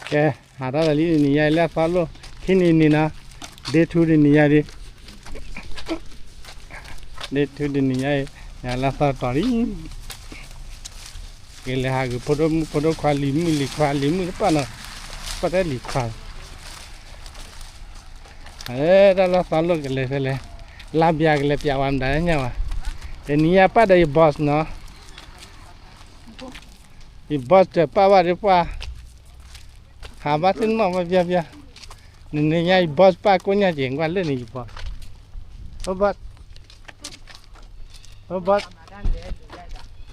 ကဲ, ဟးထီၣ်လံတနံၤညါအံၤ လၢအသီလိၣ်, ခံနံၤနံၤနီၤ, day two တနံၤညါဒ်, day two တနံၤညါအံၤ, ယလၢအသီတီၤလံ, ကလဲၤဟးဂ့ၤ ဖိဒိၣ်မုၣ်ဖိဒိၣ်ခွါ လံၤမုၣ်လံၤခွါ လံၤမုၣ်တပာ်နီၤ, ပာ်တဲလံၤခွါ, တၢ်လၢအသီလိၣ်ကလဲၤဖဲလဲၣ်, လါဘျါကလဲၤပျးဝဲမတၤညါဝဲ, တနံၤညါပာ်ဒီးယ boss နီၤ ယ boss တပာ်ဘၣ်ဒ်ပှၤ, ဟးဘၣ်သ့ၣ်နီၣ်ဘၣ်ပျါပျါ, နနံၤညါယ boss ပာ်ကိၣ်ညါက့ၤ ကွၢ်လၢန့ၣ်ယ boss, အိၣ် boss, အိၣ် boss,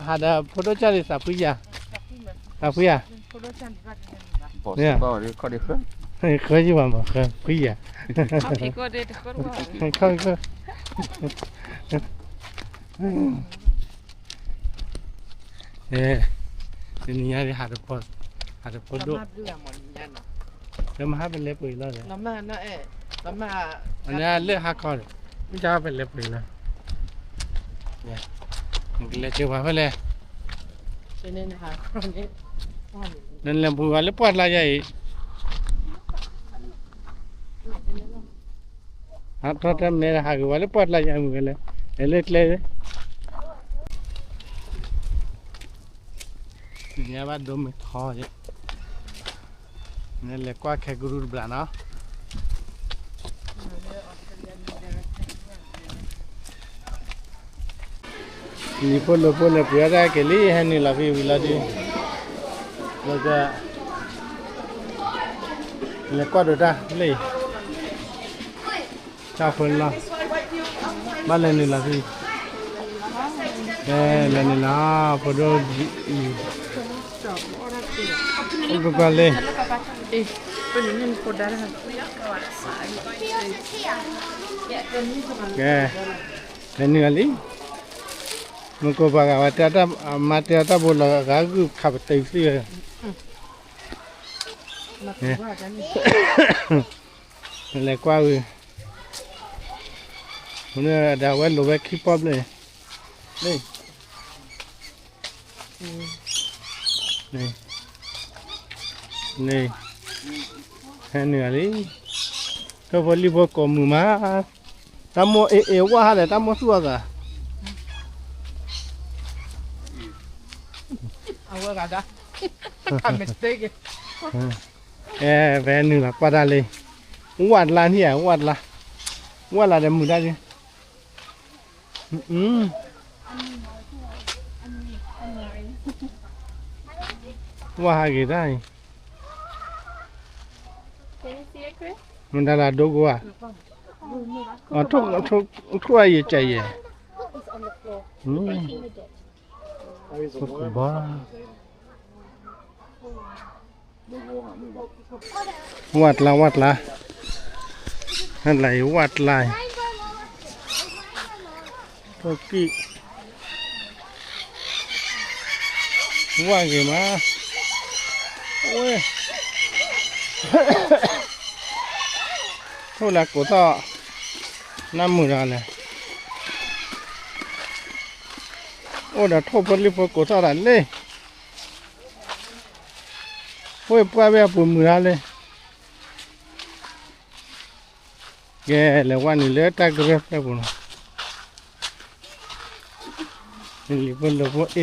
ဟးဒီးဖိဒိၣ်ကၢ်လံ သးဖှံယၤ, သးဖှံယၤ, ဃၢယဘၣ်မး ဃၢဖှံယၤ, ဃၢ တနံၤညါဒ်ဟးတဖိ, ဟးတဖိဒိၣ်, လၢမဟါပလဲၤပှ့ၤလီၤ, လၢဟါခီဒီး, မ့ၢ်ကပလဲၤပှ့ၤလီၤ, ကလဲၤက့ၤပှၤဖဲလဲၣ်, နလဲၤပှ့ၤဝဲလၢပှၢ်ကျါယၤအံၤ ထီၣ်တၢ်မဲဟးဂ့ၤဝဲလၢပှၢ်ကျါယၤမုၢ်ဝဲလဲၣ်, လဲၤလၢကျဲ, ညါဘၣ်ဒိမ့ၢ်ထီ, နလဲၤကွၢ်ခဲကရူၢ်တဘျီနီၤ. လံၤဖိလိာ်ဖိန့ၣ် ပှ့ၤအီၣ်တၢ်က့ၤလံ ဟဲနုာ်လီၤဖဲဝံၤလီၤဒုး, လၢက, လဲၤကွၢ်ဒိးတၢ်လၢ, တၢ်ဖိလီၤ, ဘၣ်လဲၤနုာ်လီၤဖဲ, လဲၤနုာ်လီၤ, ဖိဒိၣ်, အိၣ်ကကွၢ်လၢ, ကဲ, လဲၤနုာ်လီၤလံ, မုၢ်ကိၢ်ပှၤဂၤ ဝဲတဲအီၤတၢ်, မါတဲအီၤတၢ်ဘိလီၤဂာ်ဂုၢ်ခးပတုာ်သံဝဲ, လဲၤကွၢ်ဝံၤ, ဒီးအဝဲလိာ်ဝဲခံပီၣ်ဘျဲၣ်, န့ၣ်, န့ၣ်, ဟဲနုာ်လံ, ထိၣ်ဖိလံၣ်ဖိကိးမုာ်မး, တၢ်မိၣ်အ့ၣ်အ့ၣ်ဝၣ်ဟါဒီး တၢ်မိၣ်သူၣ်အသး အဝဲဂၤဒၣ်, အဲ ဖဲနုာ်လီၤကွၢ်တၢ်လံ, ဝၣ်တလါန့ၣ်ဧါ, ဝၣ်တလါ, ဝၣ်လါဒီးမုာ်တၢ်လံ, ဝၣ်ဟးဂ့ၤတၢ်အံၤ, မတၤလၢဒိကဝၢ်, ထိၣ်အယံၤကယဲၢ်, ဘၣ် ဝၣ်တလါ ဝၣ်တလါ, ဟဲလၢအံၤဝၣ်တလါအံၤ, ထိၣ်ကံၣ်, ဝၣ်ဂ့ၤမး, ဝဲ, ထိၣ်လၢကိးသီၣ်, နၢ်မုာ်ဒီးလဲၣ်, အိၣ်ဒီးထိၣ်ဖိလံၣ်ဖိကိးသီၣ်တၢ်လံ, ဝဲပှၢ်ဝဲအပူၤမုာ်တၢ်လံ, ကဲ လဲၤဝဲနုာ်လၢတၢ်ကရၢၢ်ဖျၢၣ်ပူၤလီၤ, လံၤဖိလိာ်ဖိအ့ၣ်,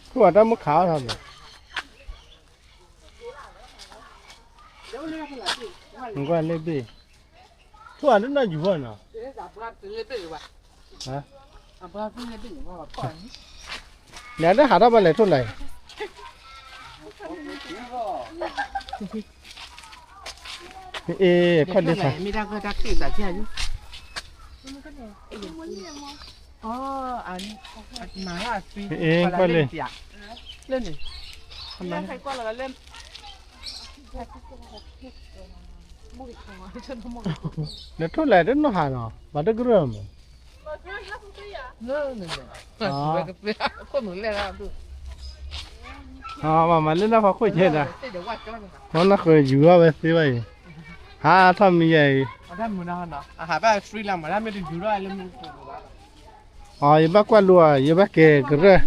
ထိၣ်အတၢ်မုၣ်ခးအီၣ်ထီၣ်မး, နကွၢ်လၢဘ့ၣ်, ထိၣ်အတနီၢ်ယူၤဘၣ်နီၤ, လဲၤတဟးထီၣ်ဘၣ်လဲၣ်ထိၣ်လဲၣ်, အ့ၣ် ခီၣ်ဒ့သး, အ့ၣ် ကွၢ်လၢ, လဲၤထိၣ်လဲၣ်တနီၢ်ဟးနီၤ ဘၣ်တကရၢၢ်မး, မၤမၤလၢနၢ်ဖီခိၣ်ကဲဒၣ်, မ့ၢ်နၢ်ဃုာ်ယူၤထီၣ်ဝဲသ့ဘၣ်အံၤ, ဟးထီၣ်မံၤယဲအံၤ, အီ ယဘၣ်ကွၢ်လိာ် ယဘၣ်ကဲကရၢၢ်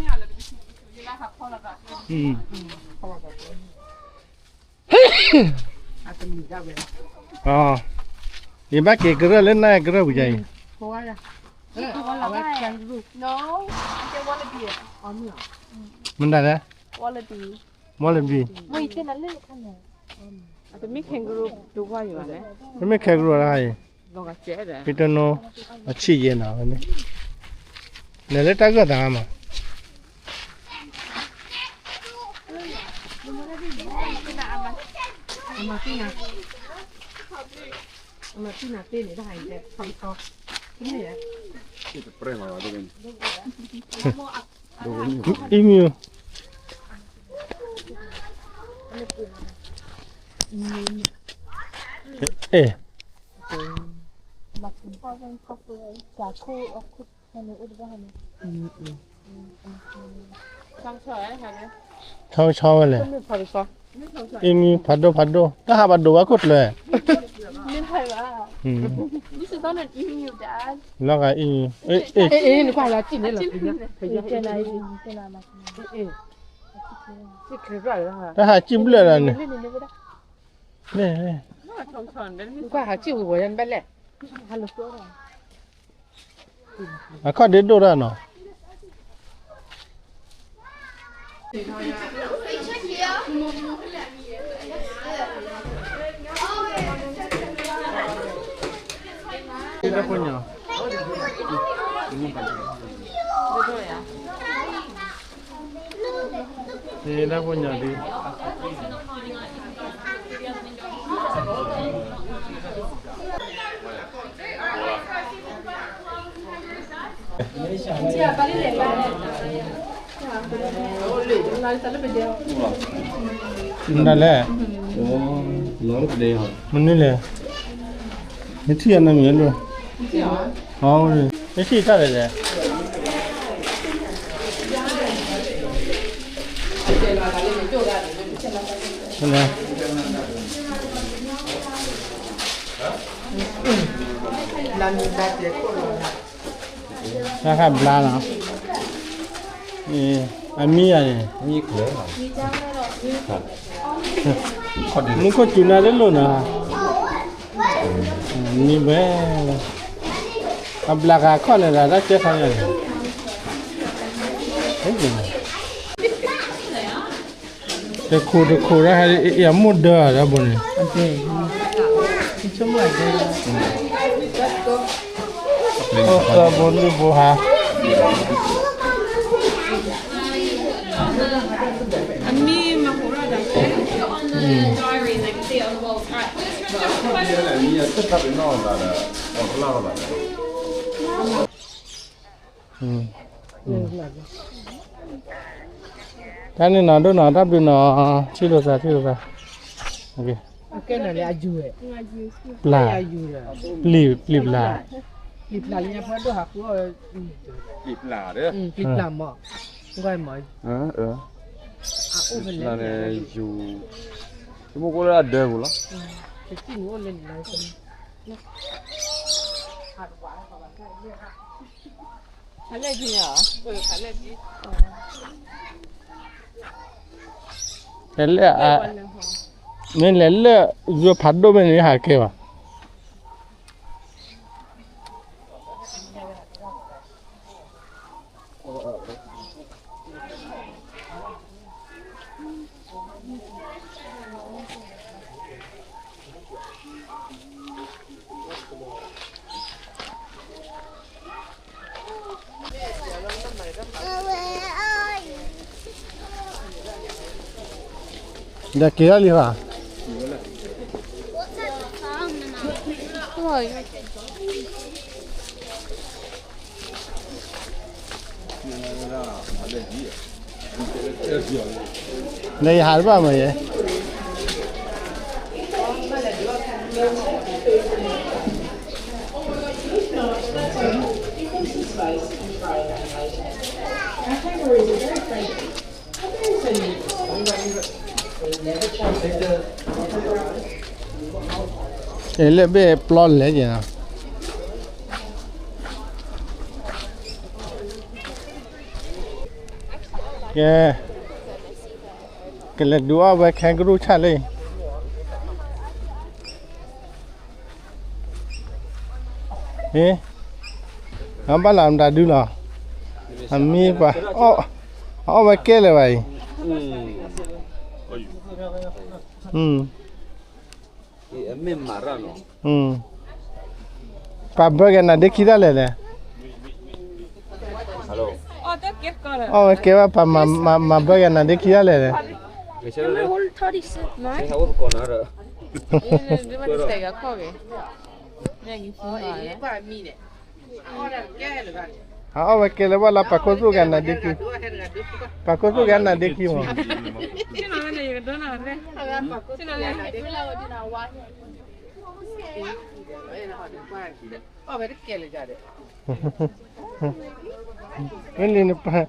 ယဘၣ်က့ၤကရၢၢ်လၢနၢ်ကရၢၢ်ပူၤယၤအံၤ, မတၤလဲၣ်, wallaby, မ့မ့ၢ် kangaroo တဂၤအံၤ, ပတနိအဆံးယဲနီၤ, လဲၤလၢတၢ်ဂၢၢ်သးမး emu, emu, ဆီဆီဝဲလဲၣ်, emu ဖးဒိၣ်ဖးဒိၣ် တၢ်ဟးဘၣ်ဒိးဝဲခိၣ်ကျၢၤ, လီၤဂာ် emu, တၢ်ဟးစံၣ်ဘျဲၣ်လီၤန့ၣ်, အခီၣ်ဒ့ဒိၣ်တၢ်နီၤ. တၢ်ပညိၣ်ဒ် မတၤလဲၣ်, မနုၤလဲၣ်, နထံၣ်အနမံၤလၢ, နထံၣ်တၢ်လဲၣ်လဲၣ်. တၢ်ခါဘျါနီၤ, အမံၤယၤန့ၣ်, မူခိၣ်စူၤနၤလၢလိၣ်နီၤ, မံၤဘဲ, အဘျးဂၤခီၣ်န့ၣ်ဒီး တၢ်ကဲခါန့ၣ် တခိၣ်တခိၣ်ဒၣ် အမိၢ်ဒၢဒၣ်ဘိန့ၣ်, ဘိလုၢ်ဘိဟါ, တၢ်န့ၣ်နီၤ ဒိၣ်နီၤ တၢ်ဘျုးနီၤ, ထံၣ်လိာ်သး ထံၣ်လိာ်သး, ပျၢ်, ပျံၤပျါ, ပျံၤပျါ, ယိၤ, တမ့ၢ်ကိၣ်လၢအဒၢပူၤလီၤ. ဖဲလဲၣ်, မ့ၢ်လဲၤလၢ ယိၤဖးဒိၣ်မ့ၢ်န့ၣ် ဟးကဲဘၣ်. ဒီးက့ၤဒၣ်လံဧါ. ဒီးယဟးတဘၣ်မးယဲ. အဲ လၢဘ့ၣ်ပျီလဲၤက့ၤနီၤ. ကဲ, ကလဲၤဒုးအီၣ်ဝဲ kangaroo ဆၣ်လံ, ဟ့, အဘၣ်လၢအမတၤဒုလီၤ, အမံပှၤ, အီၣ်ဝဲကဲလၢၤဘၣ်အံၤ, ပှၤဘၢက့ၤနၤဒ့ခံဒၣ်လဲာ်လဲၣ်, အီၣ်ဝဲကဲဘၣ် ပှၤမၤဘၢက့ၤနၤဒ့ခံဒၣ်လဲာ်လဲၣ်, အီၣ်ဝဲကဲလၢၤဘၣ်လၢ ပှၤခိၣ်သူၣ်ဂၤနၤဒ့ခံ, ပှၤခိၣ်သူၣ်ဂၤနၤဒ့ခံမး, မ့ၢ်လံနပၢ်,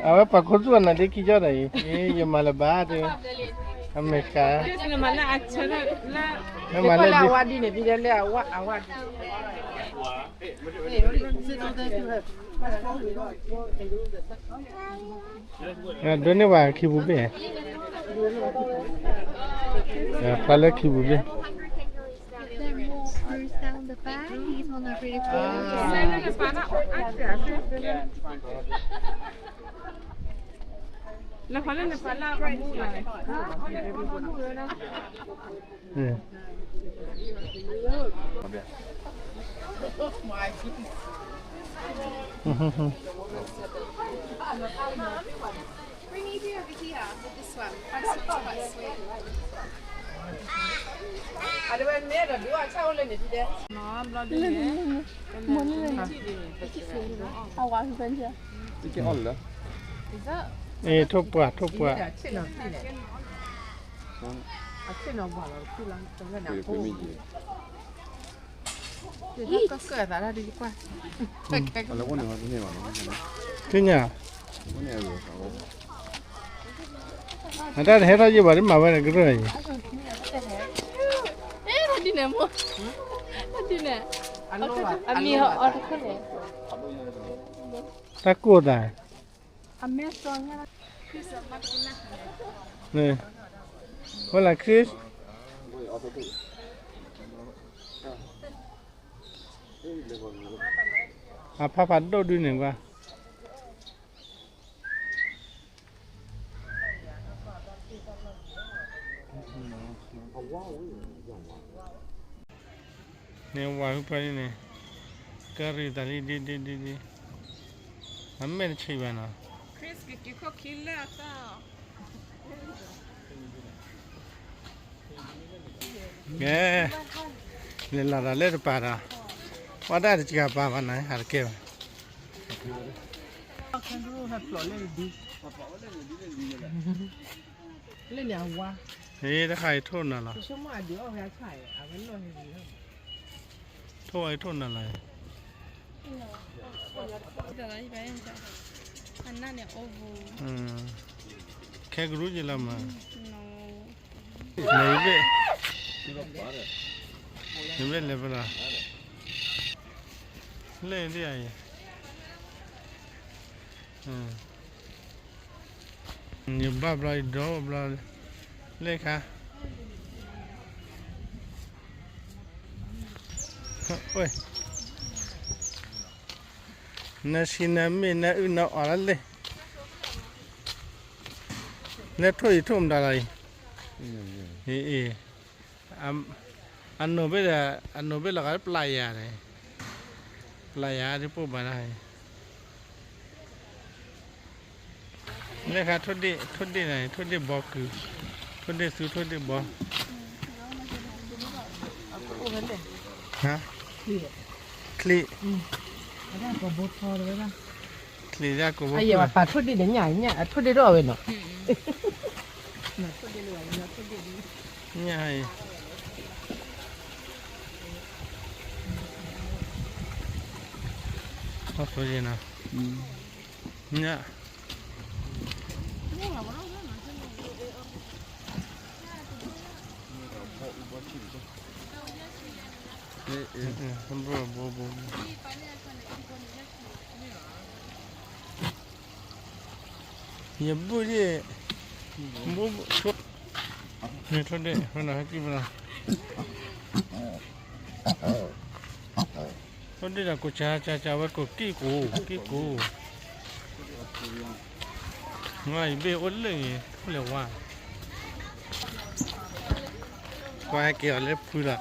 အဝဲပှၤခိၣ်သူၣ်အနၤဒ့ခံကၠီဒီးအံၤ, ယမၤလၢၤဘၣ်တဲ, အမဲရကၤ, မၤလၢအဝါဒ်န့ၣ် ဖဲလၢအဝါဒ် ဒိးန့ၢ်ဝဲခံပူၤဘ့ၣ်, ဖျါလၢခံပူၤဘ့ၣ်,အ့ ထိၣ်ပှၢ် ထိၣ်ပှၢ်, သ့ၣ်ညါ, အတၢ်တဟဲထီၣ်ယံၤဘၣ် ဒ်မၤဝဲန့ၣ်ကရၢၢ်အံၤ, တၢ်ကိၢ်သး, ဝဲလၢ Chris, အဖးဖးဒိၣ်ဒုန့ၣ်ကွၢ် န့ၣ်ဝၤဖုဖၢန့ၣ်, ကရံၣ်သးလံဒ်ဒ်ဒ်ဒ်, အမဲာ်တဆံးဘၣ်နီၤ, ကဲ, လဲၤလီၤဒီးလၢတပၤဒီး, ပှၤတၢ်တစှၤပာ်ဘၣ်နၤ ဟးတကဲဘၣ်, လၢန့ၣ်အဝါ, ဟ့ၣ်တခါအံၤထိၣ်နၤလီၤ, ထိၣ်ဝဲထိၣ်နၤလီၤ, kangaroo ယလီၤမး, လဲၤဘ့ၣ်, လဲၤဘ့ၣ်လဲၤဘၣ်လီၤ, လဲၤဒ်အံၤ, ယဘၣ်ဘျီ ယဒိဘျီ, လဲၤခါ, နဆံနမ့ၢ်နအုၣ်နအီၣ်လၢလဲၣ်, နထိၣ်ယထိၣ်မတၤလီၤအံၤ, အံၤ, အနိးဘ့ၣ်ဒီး, အနိးဘ့ၣ်လီၤဂာ်လၢပျၢ်ယၤန့ၣ်, ပျၢ်ယၤဒ်ပိၢ်ဘၣ်နၤအံၤ လၢခါထိၣ်ဒ့ၣ်, ထိၣ်ဒ့ၣ်န့ၣ်, ထိၣ်ဒ့ၣ်ဘီကုာ်, ထိၣ်ဒ့ၣ်သူ, ထိၣ်ဒ့ၣ်ဘီ, ချံ, ချံ, ချံဒၣ်ကိးဘိဖုၣ်, ပာ်ထိၣ်ဒ့ၣ်န့ၣ်ညါ, ထိၣ်ဒ့ၣ်ဒိၣ်အဝဲနီၤ, ညါအံၤ, ဟီၣ်ခိၣ်ယဲၢ်နီၤ, ညါ ယဘူၣ်ဒ်, ဘိ, န့ၣ်ထိၣ်ဒ့ၣ်, ဝဲနီၤဟဲကံၣ်ပနီၤ, ထိၣ်ဒ့ၣ်ဒီးကိးဆါဆါဆါဝဲကိးကံၣ်ကိး, ကံၣ်ကိး, ယဘ့ၣ်အိၣ်လၢန့ၣ် ထိၣ်လဲၤဝါ, ကွၢ်ဟဲက့ၤအီၤလၢဖုလီၤ.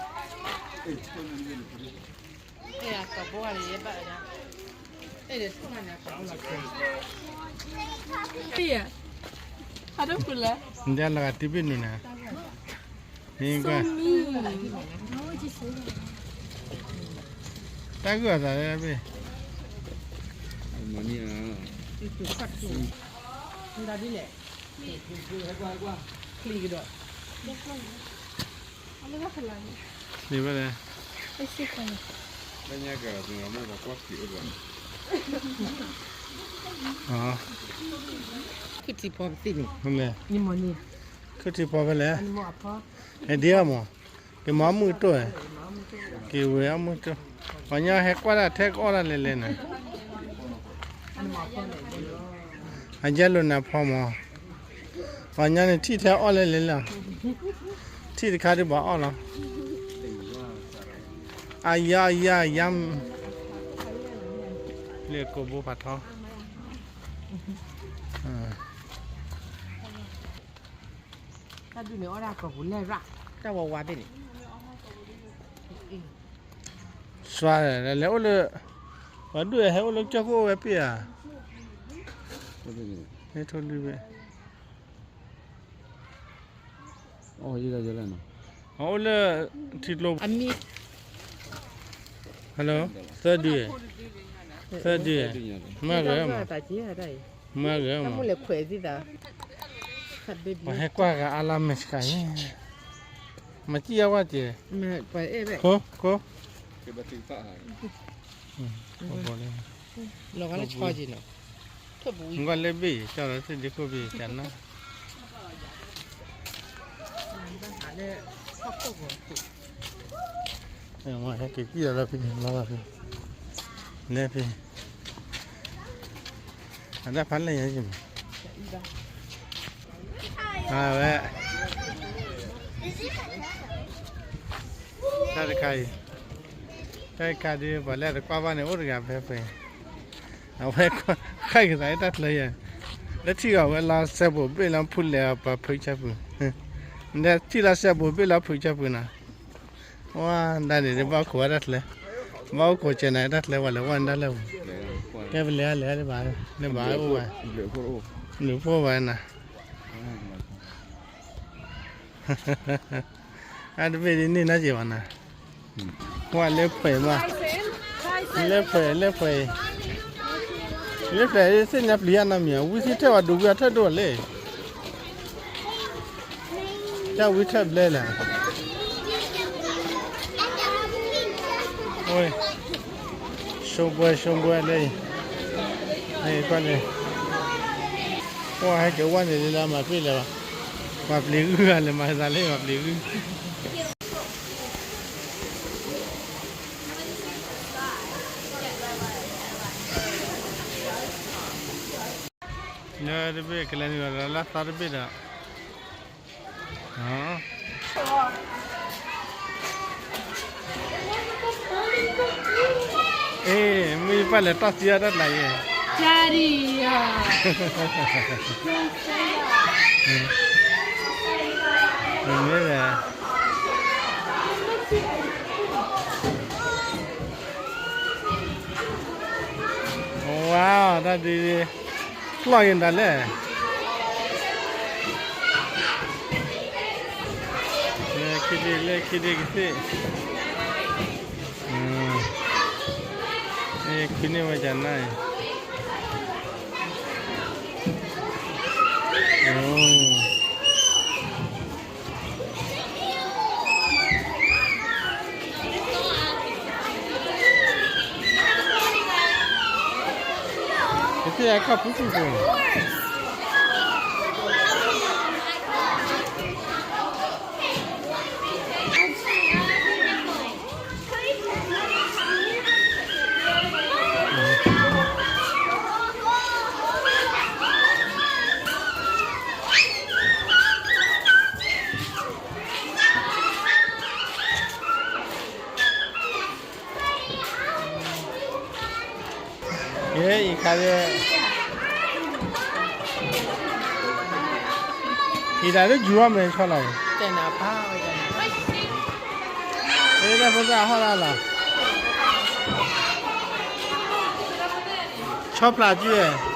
နဒၣ်လၢဂၤတဘ့ၣ်နုၤန့ၣ်, မ့ၢ်ကွၢ်, တၢ်ဂုၢ်အသးလၢဘ့ၣ်, မ့ၢ်ဘၣ်လဲၣ်, ခုၣ်ထံဖီပသ့ၣ်န့ၣ်, ခုၣ်ထံဖီဖဲလဲၣ်, ဒ်အမ့ၢ်, ကမၤမုၢ်တိၢ်, က့ၤဝဲအမုၢ်တိၢ်, ပှၤညီဟဲကွၢ်တၢ်ထဲကအီၣ်တၢ်လဲၤလဲၤန့ၣ်, အယဲလိာ်နၤဖီမး, ပှၤညီန့ၣ်ထံၣ်ထဲအီၣ်လဲၤလဲၤလီၤ, ထံၣ်တခါဒ်ဘၣ်အီၣ်လီၤ, အယါအယါအယါ, လၢကိးဘိဖးထီ တၢ်ဒုးန့ၣ်အီၣ်ဒၣ်ကိာ်ပူၤလဲၢ်ရၣ်, တၢ်ဝါဝါသ့ၣ်န့ၣ်, စွါလဲၤအိၣ်လၢ, ပှၤဒုးဟဲအိၣ်လၢကၠီၢ်ခိၣ်အိၣ်ဝဲပ့ၢ်ဧါ, မ့ၢ်ထိၣ်လွံၢ်ဘ့ၣ်, အအိၣ်လၢ, ထံကျိ, hello, သၢဒု, သၢဒု, မၤဂၤမး, မၤဂၤမး, ပှၤဟဲကွၢ်ဂၤအါလါမဲာ်ဆှးအံၤ, မၤစံၣ်ယါဝဲကဲ, ခိ, ခိ, နကွၢ်လၢဘ့ၣ်အံၤ ကၠီလီၤသ့ၣ်ဒ့ခိၣ်ဘ့ၣ်အံၤကနၣ်, ဟဲက့ၤကံၣ်လီၤဖဲ, လီၤဖဲ, လၢဖဲ, အတၢ်ဖးလဲၢ်ယၤယံၤမး, အဝဲ တၢ်တခါအံၤ, တၢ်တခါဒ်ပှၤလၢတကွၢ်ဘၣ်န့ၣ် အိၣ်တဂၤဖဲဖဲ, အဝဲဃၣ်ကသးတၢ်ချၢယဲ, လၢထံၣ်အီၤဝဲလီၤစဲဘူးဘ့ၣ်လီၤဖုလဲၤအပှၤဖုဆၢပူၤ, လၢထံၣ်လီၤစဲဘူးဘ့ၣ်လီၤဖုဆၢပူၤနၤ, ဝဲဒၣ်န့ၣ် ဘၣ်အိၣ်ခိးဝဲတၢ်ချၢ, ဘၣ်အိၣ်ခိးကဲနၤတၢ်ချၢဝဲလဲၤဝဲနတၢ်လၢပူၤ, ကဲပလဲၤလဲၤလၢဘၣ်, လၢဘၣ်အိၣ်ဝဲ, နုာ်ဖိဝဲနၤ အတဘ့ၣ်ဒ်န့ၣ်နီတစဲးဘၣ်နၤ, ကွၢ်လၢဖှဲးမး, လၢဖှဲး လၢဖှဲးအံၤ, လၢဖှဲးသ့ၣ်ညါပျံၤယါနီတမံၤ ဝံသ့ၣ်ထၢၣ်ဝဲဒိးဝံအထၢၣ်ဒိၣ်လဲၣ်, တၢ်ဝံထၢၣ်ဘျဲလဲၣ်, ဆိဘှဲဆိဘှဲလၢအံၤ, ကွၢ်လၢ, ပှၤဟဲက့ၤဝဲန့ၣ်လၢလၢမၤပ့ၢ်လၢၤဘၣ်, ပှၤပျံၤဂုၢ်ဂၤလဲၤမၤသးလၢပှၤပျံၤဂုၢ် လၢတဘ့ၣ်ကလဲၤနုာ်လီၤလၢသီတဘ့ၣ်ဒီး, အ့ မုၢ်ယပၢ်လဲၤတီၢ်သံအတၢ်တနၤအံၤ, မ့ၢ်လဲၣ်, ဝါ တၢ်ဒ်, ကျီၢ်ယံၤဒၣ်လဲၣ်, လၢခံဒ့ လၢခံဒ့ကသ့ၣ်, ခံန့ၢ်ဝဲကနၣ်အံၤ, ကသ့ၣ်အခီၣ်ဖူဖူပူၤန့ၣ်, အ တၢ်ဒ် ဟံးတၢ်လၢယူၤအီၣ်မဲာ်ဆီလီၤအံၤ, တၢ်ဖိသၣ်ဟီၣ်တၢ်လီၤ, ဆီဖျးစုဝဲ, ဆီ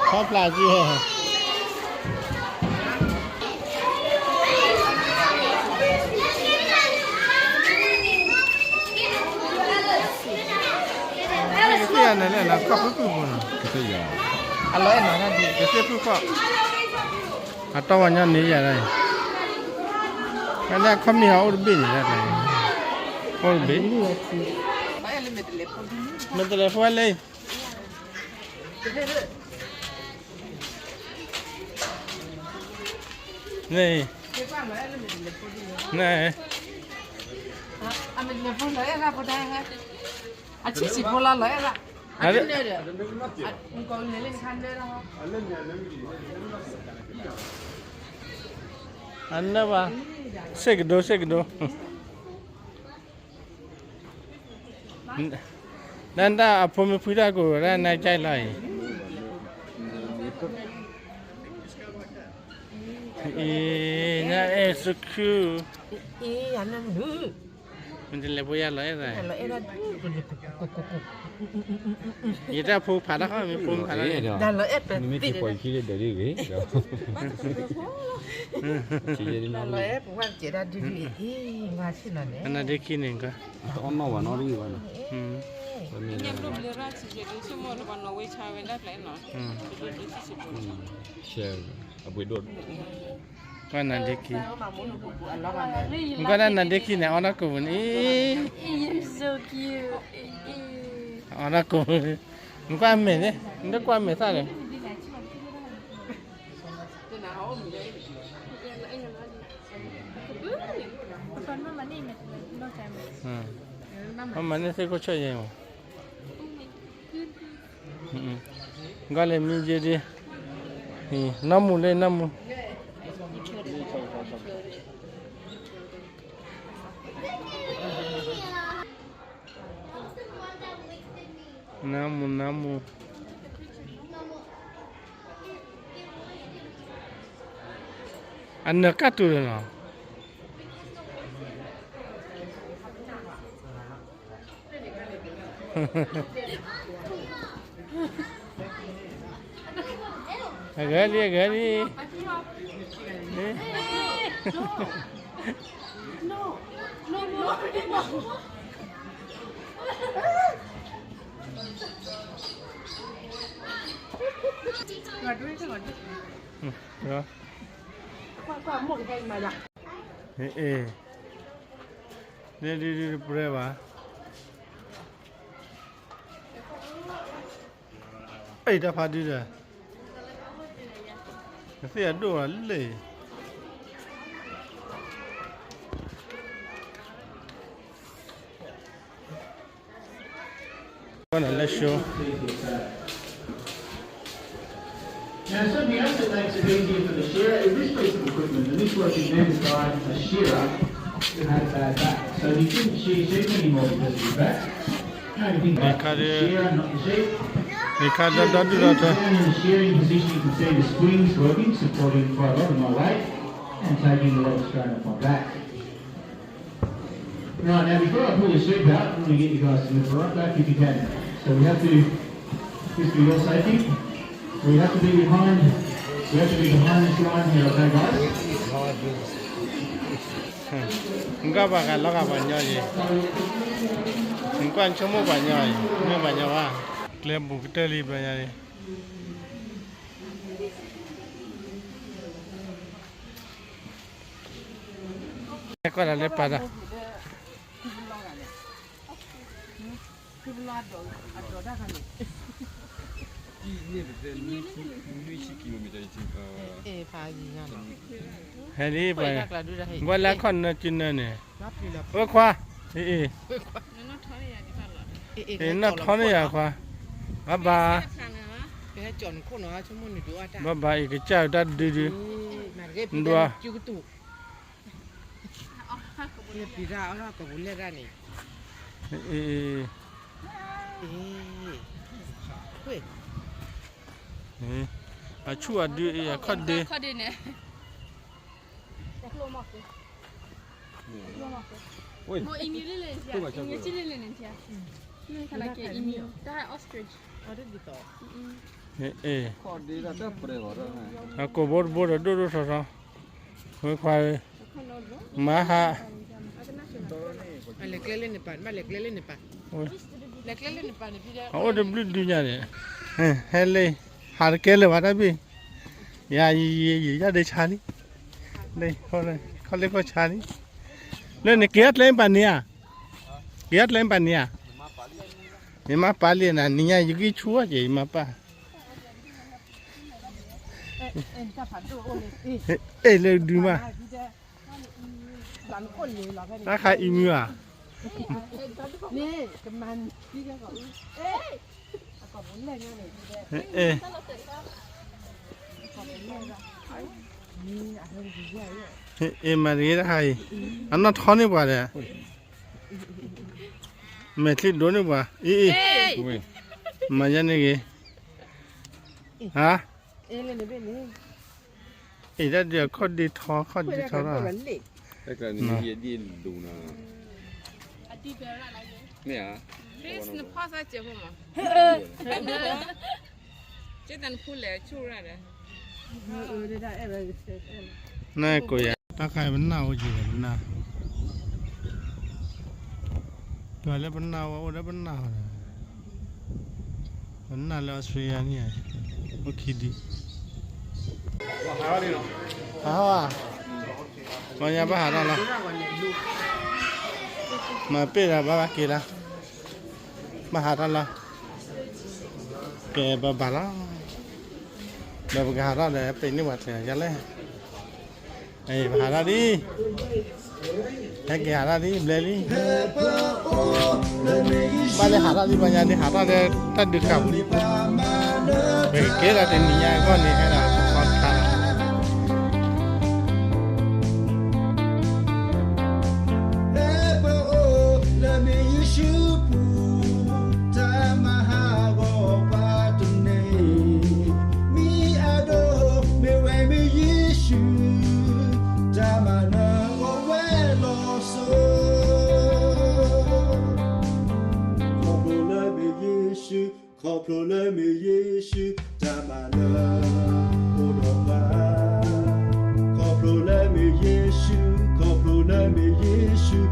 ဖျးစုဝဲ ကသ့ၣ်ယၤန့ၣ်လဲၣ် လၢခီၣ်ဖုၣ်ဖုၣ်ပူၤနီၤ, ကသ့ၣ်ယၤ, ကသ့ၣ်ဖုၣ်ခီၣ်, အတီဝဲညီန့ၣ်ယၤလီၤ, လၢအခီၣ်မ့ၢ်အအိၣ်တဘ့ၣ်န့ၣ်, အိၣ်တဘ့ၣ်, မဲာ်တလဲၤဖိဝဲလဲၣ်, န့ၣ်, န့ၣ်, အဆံးစံးဖိလီၤလီၤအဲၣ်ဒၣ်, အနၢ်ဘၣ်, စ့ၢ်ကဒိ စ့ၢ်ကဒိ, နတၢ်အဖိမ့ၢ်ဖှံတၢ်ကိၣ် ဒၣ်နကၢ်လီၤအံၤ, အံၤ နအဲၣ်စခူ, မ့ၢ်တလဲၤဖိယၤလီၤအဲၣ်ဒၣ်, ယတၢ်ဖိဖးတၢ်ဃီ မ့ၢ်ဖိမ့ၢ်ဖးတၢ်, မ့ၢ်တပှၤခံလၢဒၢးဒ်ဂ့ၤ, အနါဒ့ခံန့ၣ်က, အီၣ်နီၣ်ဝဲနီၣ်တဂ့ၤဘၣ်နီၤ, အပှ့ၤဒိၣ်, ကွၢ်နါဒ့ခံ, နကွၢ်ဒၣ်နါဒ့ခံန့ၣ် အီၣ်နီၣ်ကိၣ်ပူၤန့ၣ်, အီၣ်နီၣ်ကိၣ်, နကွၢ်မဲာ်န့ၣ် နတကွၢ်မဲာ်သၣ်ဒီး မၤန့ၢ်သ့ၣ်ခိၣ်ဆၢၣ်ယဲၢ်မး, ကွၢ်လၢမံယ့ဒ့, နီၢ်မူလၢနီၢ်မူ, နီၢ်မူ နီၢ်မူ, အနၢၤကၢ်တူာ်လီၤနီၤ, အဂၤလံ အဂၤလံ, အ့ၣ်, န့ၣ်ဒုးဒုးတပြဲဘၣ်, အ့ၣ် တၢ်ဖးဒုဒီး, ကသ့ၣ်အဒိၣ်အလၢာ် Now, something else that makes it easier for the shearer is this piece of equipment, and this was invented by a shearer who had a bad back. So he couldn't shear sheep anymore because of his back. Now, you think about the shearer, not the sheep. Put it down in the shearing position, you can see the springs working, supporting quite a lot of my weight and taking a lot of strain off my back. Right, now before I pull the sheep out, I want to get you guys to move right back if you can. So we have to, just for your safety, we have to be behind, we have to be behind this line here, okay guys? နကွၢ်ပှၤဂၤလီၤဂာ်ပှၤညီအံၤ, နကွၢ်နဆိကမိၣ်ပှၤညီအံၤ, မ့ၢ်ပှၤညီဘၣ်, ကျဲဘူးကတၢၢ်လံပှၤညီအံၤ, ကွၢ်တၢ်လၢပာ်တၢ် ဟဲလံပှၤ, ဘၣ်လၢခီၣ်နၢစုနၢန့ၣ်, အိၣ်ခွါ, အ့ၣ်, အ့ၣ်, နီၢ်ထီန့ၢ်ယၤခွါ, ဘၣ်ဘၣ်, ဘၣ်ဘၣ်, အ့ၣ် ကစၢ်တၢ်ဒုဒု, ဒွး ပံၤတၢ်အီၣ်ထီၣ်ကပူၤလဲၢ်တၢ်န့ၣ်, အ့ အ့ အဆူၣ်အဒု အခီၣ်ဒ့ အ့ အကိာ်ဘိတဘိဒီးဒိၣ်ဒိၣ်ထီထီ ဝဲခွါ မၤဟး အအိၣ်တဘျုးဒုညါန့ၣ် ဟဲလၢ ဟးတကဲလၢၤဘၣ်တၢ်ဘ့ၣ် ယၤယံၤယံၤယံၤ ယၤဒ့ဆါလံ ခီၣ်လ့ၢ်ခီၣ်ဆါလံ လၢန့ၣ်က့ၤအီၣ်ကျဲပာ်န့ၣ်ဧါ က့ၤအီၣ်ကျဲပာ်န့ၣ်ဧါ ယမါပာ်လံနၤ နံၤညါယဂံၢ်ဆူၣ်အီၣ်က့ၤ ယမါပာ် အ့ၣ် လၢဒုမး တၢ်ခါအံၤမုၢ်ဧါ အ့ၣ် အ့ၣ် မၤတဂ့ၤတၢ်ခါအံၤ အနီၢ်ထီန့ၢ်ပှၤဒီး မဲာ်ချံဒိၣ်န့ၢ်ပှၤ အ့ၣ် အ့ၣ် မၤယါန့ၢ်ဂ့ၤ ဟါ အ့ၣ် တၢ်ဒုးအခီၣ်ဒ့ထီ ခီၣ်ဒ့ထီလီၤ နကိးယၤ တၢ်ခါအံၤပနၢ်အိၣ်က့ၤဒီးပနၢ် ပှၤလၢပနၢ်ဝဲအိၣ်ဒီးပနၢ်ဝဲ ပနၢ်လၢ Australia န့ၣ် အိၣ်ခံဒု ဟးဝဲ လီၤညါဘၣ်ဟးထီၣ်လီၤ မၤပ့ၢ်ဒီးဘၣ်ဘၣ်က့ၤလီၤ ဘၣ်ဟးထီၣ်လီၤ ကဲဘၣ်ဘၣ်လီၤ ဒီးပကဟးထီၣ်ဒီးပ့ၤန့ၢ်ပှၤတဂၤယလဲၣ် ပဟးထီၣ်လံ ဟဲက့ၤဟးထီၣ်လံ ဘျဲလံ ဘၣ်လၢဟးထီၣ်လံ ပှၤညါဒ်ဟးထီၣ်လၢတၢ်ဒုးဃာ်ပူၤလံ ပကက့ၤလီၤတနံၤညါအဂီၢ်န့ၣ် ဟဲဒီးခီတခါလီၤ လၢယ့ၣ်ၡူးပူၤ တၢ်မၤဟးဂီၤပှၤတန့ၢ် မ့ၢ်အဒိ မ့ၢ်ဝဲမ့ၢ်ယ့ၣ်ၡူး တၢ်မၤနၢၤဂီၤဝဲလီၤစိ ခီဖျိလၢမ့ၢ်ယ့ၣ်ၡူး ခီဖျိလၢမ့ၢ်ယ့ၣ်ၡူး တၢ်မၤနၢၤအိၣ်ဒီးပှၤ ခီဖျိလၢမ့ၢ်ယ့ၣ်ၡူး ခီဖျိလၢမ့ၢ်ယ့ၣ်ၡူး